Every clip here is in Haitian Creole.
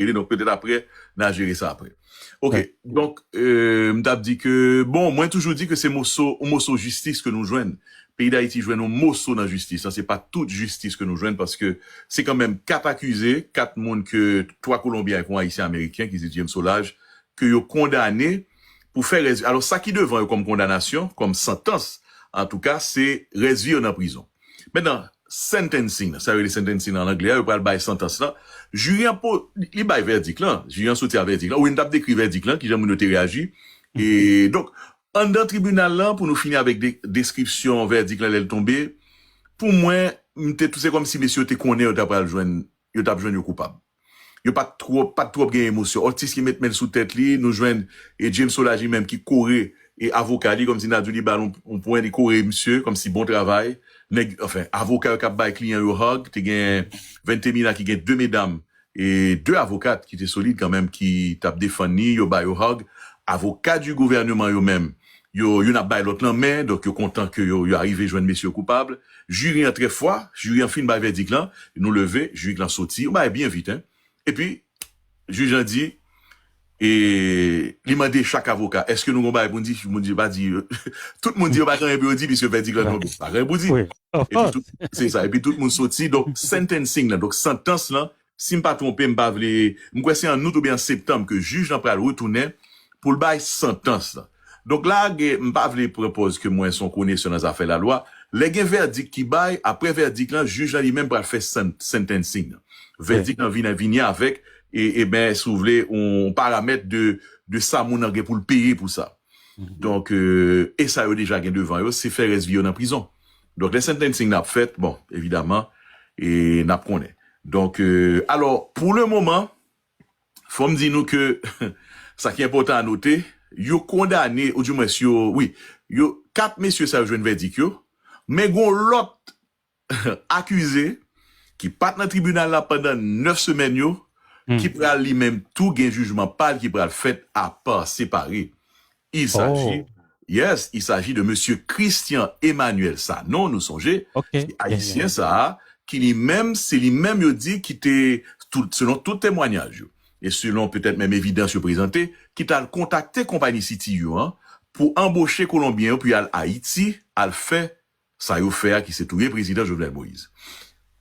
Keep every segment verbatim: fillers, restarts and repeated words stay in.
Rele, donk petèt apre, n a jere sa apre. Ok, donk, euh, m t ap di ke, bon, mwen toujou di ke se moso, yon moso jistis ke nou jwenn. Peyi Dayiti jwenn yon moso nan jistis. Sa, se pa tout jistis ke nou jwenn, paske se kanmenm kat akize, kat moun ke, twa Kolonbyen ak yon Ayisyen Ameriken, ki se James Solages, ke yo kondane pou fè rès. Alò, sa ki devan yo kòm kondanasyon, kòm santans, antouka, se rès vi yo nan prizon. Mentnan, sentencing, sa yo rele sentencing an anglè, yo pral bay santans lan. Jiri an po, li bay vèdik lan, jiri an soti a vèdik lan. Wi, n t ap dekri vèdik lan, kijan moun yo te reyaji. E, donk, anndan tribinal lan, pou nou fini avèk de, deskripsyon vèdik lan lè l tonbe, pou mwen, m te, se kòmsi mesye yo te konnen yo ta pral jwenn, yo t ap jwenn yo koupab. Yo pa t twòp, pa t twòp gen emosyon. Ortiz ki met men l sou tèt li, nou jwenn, e James Solages li menm ki kore, e avoka li, kòmsi n a di li ba l yon, yon pwen, li kore misye, kòmsi bon travay. Nèg, anfen, avoka yo k ap bay kliyan yo hug, te gen Ventemina ki gen de medam, e de avokat ki te solid kanmenm, ki t ap defann li, yo ba yo hug. Avoka di gouvèneman yo menm, yo, youn ap bay lòt lanmen, donk yo kontan ke yo, yo arive jwenn mesye yo koupab. Jiri an trè fwa, jiri an fin bay vèdik lan, nou leve, jiri lan soti, yon bagay byen vit, en. Epi, jij lan di, e li mande chak avoka, èske nou gon bagay pou n di? Moun di, pa di, tout moun di yo pa gen anyen pou yo di, piske vèdik lan tonbe. Pa gen anyen pou di. Epi tout, se sa, epi tout moun soti, donk, sentencing lan, donk, santans lan, si m pa twonpe, m pa vle, m kwè se an out oubyen an septanm ke jij lan pral retounen pou l bay santans lan. Donk la, gen, m pa vle pran pòz ke mwen se yon konesè nan zafè lalwa. Lè gen vèdik ki bay, apre vèdik lan, jij lan li menm pral fè sen-, sentencing lan. Vèdik lan vini, vini avèk, e, e ben, si w vle, yon paramèt de, de sa moun nan gen pou l peye pou sa. Donk, euh, e sa yo deja gen devan yo, se fè rès vi yo nan prizon. Donk, lè sentencing nan ap fèt, bon, evidaman, e n ap konnen. Donk, euh, alò, pou le moman, fò m di nou ke sa ki enpòtan a note, yo kondane, oudimwens yo, wi, yo, kat mesye sa yo jwenn vèdik yo, men gon lòt akize ki pa t nan tribinal la pandan nèf semèn yo, ki pral li menm tou gen jijman pa l ki pral fèt apa, separe. Il s'agit, yes, il s'agit de mesye Christian Emmanuel Sanon, nou sonje, se ayisyen sa a, ki li menm, se li menm yo di ki te, tout, selon tout temwanyaj yo, e selon petèt menm evidans yo prezante, ki t al kontakte konpayi C T U an pou anboche Kolonbyen yo pou y al Ayiti, al fè sa yo fè a, ki se touye prezidan Jovenel Moïse.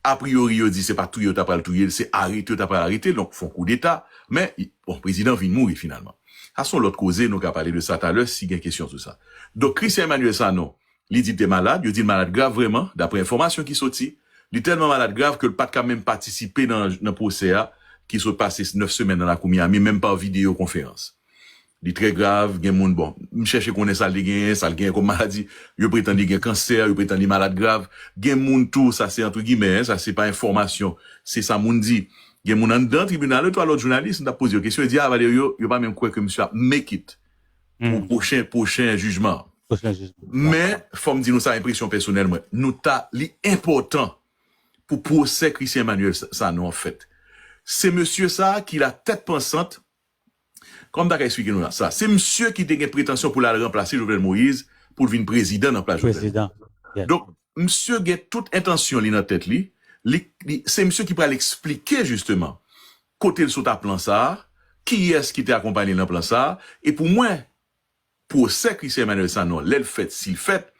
Apriyori, yo di se pa touye yo ta pral touye l, se arete yo ta pral arete l, donk fè yon koudeta. Men, bon, prezidan vin mouri finalman. Sa se yon lòt koze, nou ka pale de sa talè si gen kesyon sou sa. Donk, Christian Emmanuel Sanon, li di l te malad, yo di l malad grav vrèman, daprè enfòmasyon ki soti. Li tèlman malad grav ke l pa t ka menm patisipe nan, nan pwosè a, ki sot pase nèf semèn nan lakou Miami, menm pa videyo konferans. Li trè grav, gen moun, bon, m chèche konnen sa l te genyen, sa l genyen kòm maladi. Yo pretann li gen kansè, yo pretann li malad grav. Gen moun tou, sa se antre gimè, en, sa se pa enfòmasyon, se sa moun di. Gen moun anndan tribinal, yo, twa lòt jounalis, m t ap poze yo kesyon, yo di, a, Valerio, yo pa menm kwè ke misye ap make it pou pwochen, pwochen jijman an. Men, fò m di nou sa, enpresyon pèsonèl mwen, nou ta, li enpòtan pou pwosè Christian Emmanuel Sa-, Sanon an fèt. Se mesye sa a ki latèt pansant, kòman m ta ka eksplike nou la, sa, se misye ki te gen pretansyon pou l al ranplase Jovenel Moïse, pou l vin prezidan nan plas Jovenel. Donk, misye gen tout entansyon li nan tèt li, li, li, se misye ki pral eksplike jisteman kote l sot a plan sa a, kiyès ki te akonpaye l nan plan sa a, e pou mwen, pwosè Christian Emmanuel Sanon, lè l fèt, si l fèt,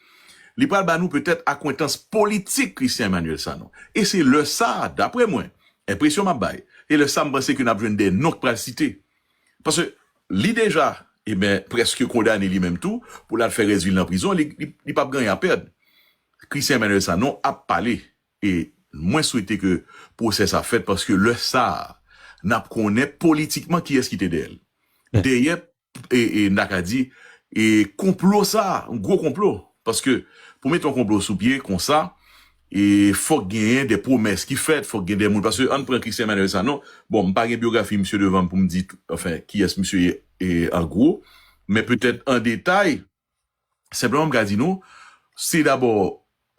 li pral ba nou petèt akwentans politik Christian Emmanuel Sanon. E se lè sa a, daprè mwen, enpresyon m ap bay, e lè sa a m panse ke n ap jwenn de non k pral site. Paske li deja, e ben, prèske kondane li menm tou, pou l al fè rès vi l nan prizon, li, li, li p ap gen anyen a pèd. Christian Emmanuel Sanon ap pale. E mwen swete ke pwosè sa fèt, paske lè sa a, n ap konnen politikman kiyès ki te dèyè l. Dèyè, e, e, n ta ka di, e, konplo sa a, yon gwo konplo. Paske pou mete yon konplo sou pye konsa, e fòk genyen de pwomès ki fèt, fòk gen de moun. Paske ann pran Christian Emmanuel Sanon, bon, m pa gen byografi misye devan m pou m di, anfen, kiyès misye ye, e, an gwo, men petèt an detay, senpleman, m ka di nou, se dabò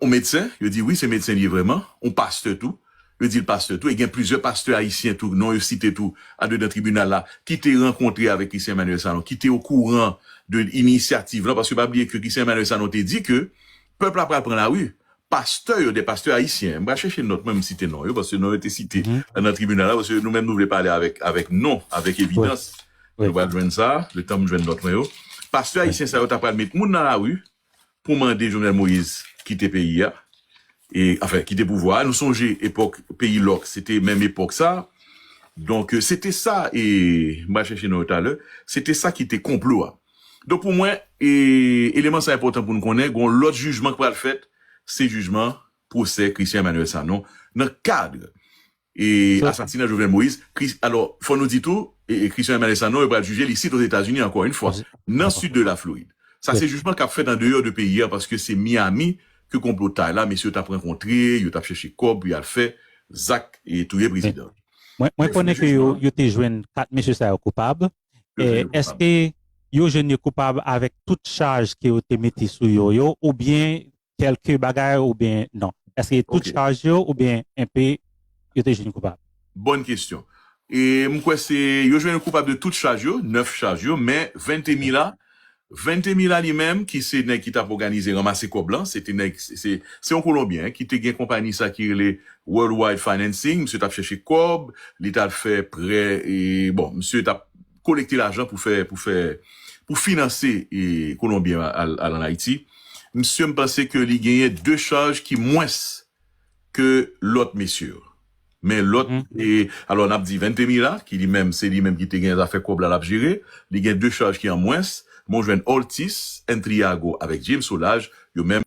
yon medsen, yo di wi, se medsen li ye vrèman, yon pastè tou, yo di l pastè tou, e gen plizyè pastè ayisyen tou, non yo site tou, andedan tribinal la, ki te rankontre avèk Christian Emmanuel Sanon, ki te okouran de inisyativ lan, paske pa bliye ke Christian Emmanuel Sanon te di ke pèp la pral pran lari, pastè yo, de pastè ayisyen, m pral chèche nòt mwen, m site non yo, paske non yo te site nan tribinal la, paske nou menm nou vle pale avèk, avèk non, avèk evidans. Nou pral jwenn sa, letan m jwenn nòt mwen yo. Pastè ayisyen sa yo ta pral met moun nan lari pou mande Jovenel Moïse kite peyi a. E, anfen, kite pouvwa a. Nou sonje epòk peyi lòk, se te menm epòk sa. Donk, se te sa, e m pral chèche non yo talè, se te sa ki te konplo a. Donk, pou mwen, e, eleman sa enpòtan pou nou konnen, gon lòt jijman k pral fèt, se jijman pwosè Christian Emmanuel Sanon nan kad e asasina Jovenel Moïse. Alò, fò nou di tou, e, e Christian Emmanuel Sanon, yo pral jije l isit Ozetazini, ankò yon fwa, nan sid de la Florid. Sa se jijman k ap fèt andeyò de peyi a, paske se Miami ke konplotay la, mesye yo t ap rankontre, yo t ap chèche kòb pou y al fè zak e touye prezidan. Mwen, mwen konnen ke yo, yo te jwenn kat mesye sa yo koupab. Èske yo jwenn yo koupab avèk tout chaj ke yo te mete sou yo yo, oubyen kèlke bagay, oubyen non? Èske tout chaj yo, oubyen enpe yo te jwenn koupab? Bòn kesyon. E m kwè se, yo jwenn yo koupab de tout chaj yo, nèf chaj yo, men Ventimila, Ventimila li menm, ki se nèg ki t ap òganize ranmase kòb lan, se te nèg, se, se yon Kolonbyen ki te gen konpayi sa ki rele Worldwide Financing, misye t ap chèche kòb, li t al fè prè, e bon, misye t ap kolekte lajan pou fè, pou fè, pou finanse e Kolonbyen al, al ann Ayiti. Misye, m panse ke li genyen de chaj ki mwens ke lòt mesye yo. Men lòt, e, alò, n ap di Ventimila, ki li menm, se li menm ki te gen zafè kòb la, l ap jere, li gen de chaj ki an mwens, men w jwenn Ortiz, Entriago avèk James Solages, yo menm,